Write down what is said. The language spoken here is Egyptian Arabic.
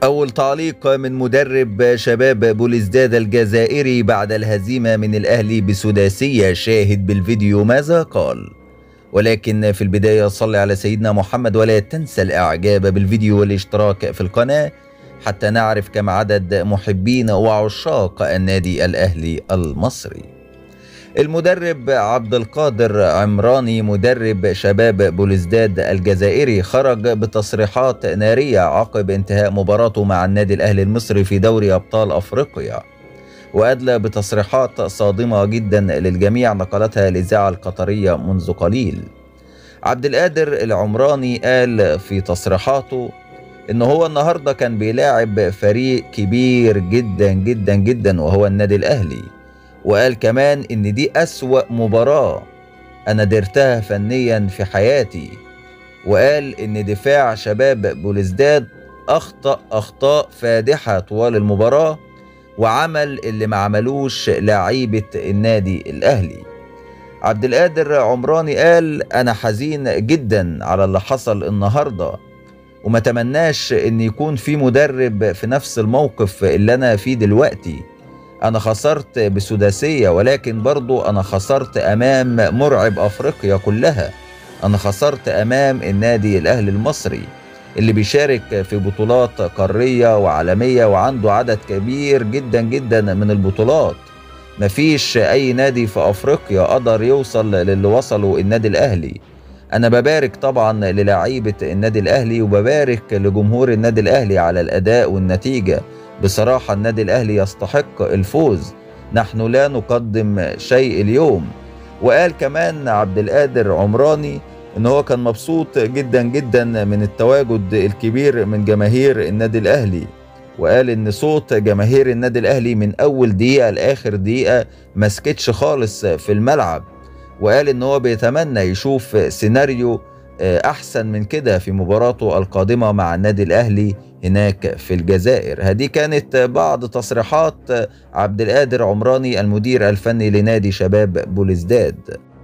أول تعليق من مدرب شباب بولزداد الجزائري بعد الهزيمة من الأهلي بسداسية، شاهد بالفيديو ماذا قال. ولكن في البداية صل على سيدنا محمد ولا تنسى الإعجاب بالفيديو والاشتراك في القناة حتى نعرف كم عدد محبين وعشاق النادي الأهلي المصري. المدرب عبد القادر عمراني مدرب شباب بولزداد الجزائري خرج بتصريحات نارية عقب انتهاء مباراته مع النادي الأهلي المصري في دوري أبطال أفريقيا، وأدلى بتصريحات صادمة جدا للجميع نقلتها الإذاعة القطرية منذ قليل. عبد القادر العمراني قال في تصريحاته إن هو النهاردة كان بيلاعب فريق كبير جدا جدا جدا وهو النادي الأهلي، وقال كمان إن دي أسوأ مباراة أنا درتها فنيا في حياتي، وقال إن دفاع شباب بولزداد أخطأ أخطاء فادحة طوال المباراة وعمل اللي ما عملوش لعيبة النادي الأهلي. عبد القادر عمراني قال أنا حزين جدا على اللي حصل النهاردة، وما تمناش إن يكون في مدرب في نفس الموقف اللي أنا فيه دلوقتي. أنا خسرت بسداسية، ولكن برضو أنا خسرت أمام مرعب أفريقيا كلها، أنا خسرت أمام النادي الأهلي المصري اللي بيشارك في بطولات قارية وعالمية وعنده عدد كبير جدا جدا من البطولات. مفيش أي نادي في أفريقيا قدر يوصل للي وصله النادي الأهلي. أنا ببارك طبعا للاعيبة النادي الأهلي وببارك لجمهور النادي الأهلي على الأداء والنتيجة. بصراحة النادي الأهلي يستحق الفوز، نحن لا نقدم شيء اليوم. وقال كمان عبد القادر عمراني إن هو كان مبسوط جدا جدا من التواجد الكبير من جماهير النادي الأهلي، وقال إن صوت جماهير النادي الأهلي من أول دقيقة لآخر دقيقة ما سكتش خالص في الملعب، وقال إن هو بيتمنى يشوف سيناريو أحسن من كده في مباراته القادمة مع النادي الأهلي هناك في الجزائر. هذه كانت بعض تصريحات عبد القادر عمراني المدير الفني لنادي شباب بولزداد.